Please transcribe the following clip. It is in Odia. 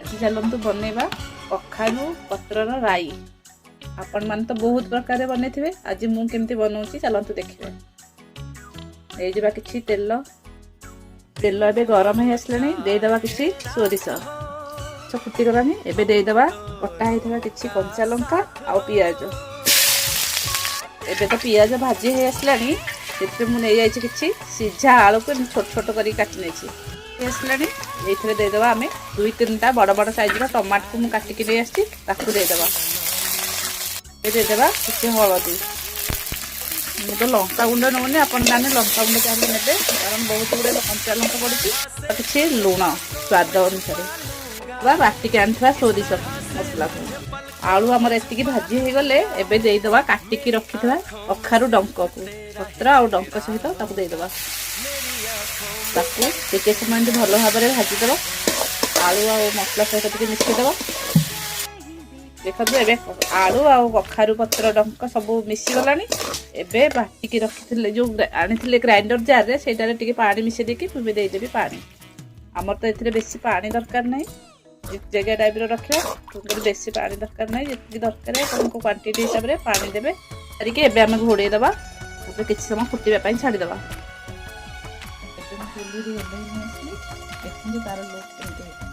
ଆଜି ଚାଲନ୍ତୁ ବନେଇବା କଖାରୁ ପତ୍ରର ରାଇ। ଆପଣମାନେ ତ ବହୁତ ପ୍ରକାରରେ ବନେଇଥିବେ, ଆଜି ମୁଁ କେମିତି ବନଉଛି ଚାଲନ୍ତୁ ଦେଖିବେ। ନେଇଯିବା କିଛି ତେଲ। ତେଲ ଏବେ ଗରମ ହେଇ ଆସିଲାଣି। ଦେଇଦେବା କିଛି ସୋରିଷ। ଫୁଟିଗଲାଣି, ଏବେ ଦେଇଦେବା କଟା ହେଇଥିବା କିଛି କଞ୍ଚା ଲଙ୍କା ଆଉ ପିଆଜ। ଏବେ ତ ପିଆଜ ଭାଜି ହେଇ ଆସିଲାଣି। ସେଥିରେ ମୁଁ ନେଇଯାଇଛି କିଛି ସିଝା ଆଳୁକୁ, ଏମିତି ଛୋଟ ଛୋଟ କରିକି କାଟି ନେଇଛି। ଆସିଲାଣି, ଏଇଥିରେ ଦେଇଦେବା ଆମେ ଦୁଇ ତିନିଟା ବଡ଼ ବଡ଼ ସାଇଜ୍ର ଟମାଟୋକୁ ମୁଁ କାଟିକି ନେଇ ଆସିଛି, ତାକୁ ଦେଇଦେବା। ଏବେ ଦେଇଦେବା କିଛି ହଳଦୀ। ମୁଁ ତ ଲଙ୍କା ଗୁଣ୍ଡ ନେଉନି, ଆପଣ ମାନେ ଲଙ୍କା ଗୁଣ୍ଡ ଚାହିଁଲେ ନେବେ, କାରଣ ବହୁତ ଗୁଡ଼ିଏ କଞ୍ଚା ଲଙ୍କା ପଡ଼ିଛି। କିଛି ଲୁଣ ସ୍ୱାଦ ଅନୁସାରେ ବା ବାଟିକି ଆଣିଥିବା ସୋରିଷ ମସଲାକୁ। ଆଳୁ ଆମର ଏତିକି ଭାଜି ହେଇଗଲେ ଏବେ ଦେଇଦେବା କାଟିକି ରଖିଥିବା କଖାରୁ ଡଙ୍କକୁ। ପତ୍ର ଆଉ ଡଙ୍କ ସହିତ ତାକୁ ଦେଇଦେବା। ତାକୁ ଟିକେ ସମୟ ଏମିତି ଭଲ ଭାବରେ ଭାଜିଦେବା, ଆଳୁ ଆଉ ମସଲା ସହିତ ଟିକେ ମିଶେଇଦେବା। ଦେଖନ୍ତୁ, ଏବେ ଆଳୁ ଆଉ କଖାରୁ ପତ୍ର ଡଙ୍କ ସବୁ ମିଶିଗଲାଣି। ଏବେ ବାଟିକି ରଖିଥିଲେ, ଯେଉଁ ଆଣିଥିଲେ ଗ୍ରାଇଣ୍ଡର ଜାର୍ରେ, ସେଇଟାରେ ଟିକେ ପାଣି ମିଶେଇ ଦେଇକି ମୁଁ ଦେଇଦେବି ପାଣି। ଆମର ତ ଏଥିରେ ବେଶୀ ପାଣି ଦରକାର ନାହିଁ, ଜାଗା ଟାଇପ୍ର ରଖିବା, ତେଣୁକରି ବେଶୀ ପାଣି ଦରକାର ନାହିଁ। ଯେତିକି ଦରକାର ଆପଣଙ୍କ କ୍ୱାଣ୍ଟିଟି ହିସାବରେ ପାଣି ଦେବେ। ସାରିକି ଏବେ ଆମେ ଘୋଡ଼େଇ ଦେବା। ତାପରେ କିଛି ସମୟ ଫୁଟିବା ପାଇଁ ଛାଡ଼ିଦେବା। ଏବେ ମୁଁ ଚୁଲିରୁ ଓହ୍ଲେଇ ନେଇ ଆସିଲି। ଦେଖନ୍ତୁ ତାର ଲୁକ୍ କେମିତି ହେଇଛି।